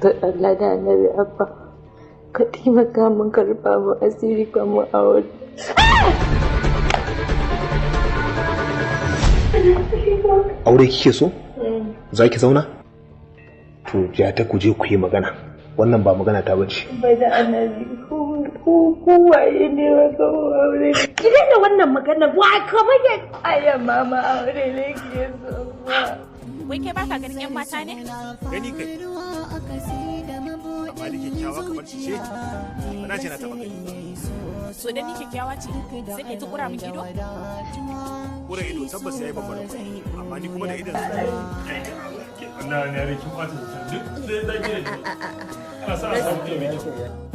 Da Allah da Annabi Abba, ka taimaka min ka rufa min asiri ka mun aure. Aure kike so? Za ki zauna? To ja ta ku je ku yi magana. Wannan ba magana ta bace. Ba da Annabi, ku waye ne wa aure? Ki daina wannan magana, wa kamar ya aya mama aure ne ke so ba. Wai kai baka ganin yan mata ne? Gani kai. Amma ni kyakkyawa kamar ki ce? Ba na ce na taɓa gani ba. So dan ni kyakkyawa ce, sai kai ta kura min ido? Kura ido tabbas yayi babbar kwai, amma ni kuma da idon sa. Wannan ne kin ɓata sosai. Duk sai zaki da. Ana sa a samu mai kyau.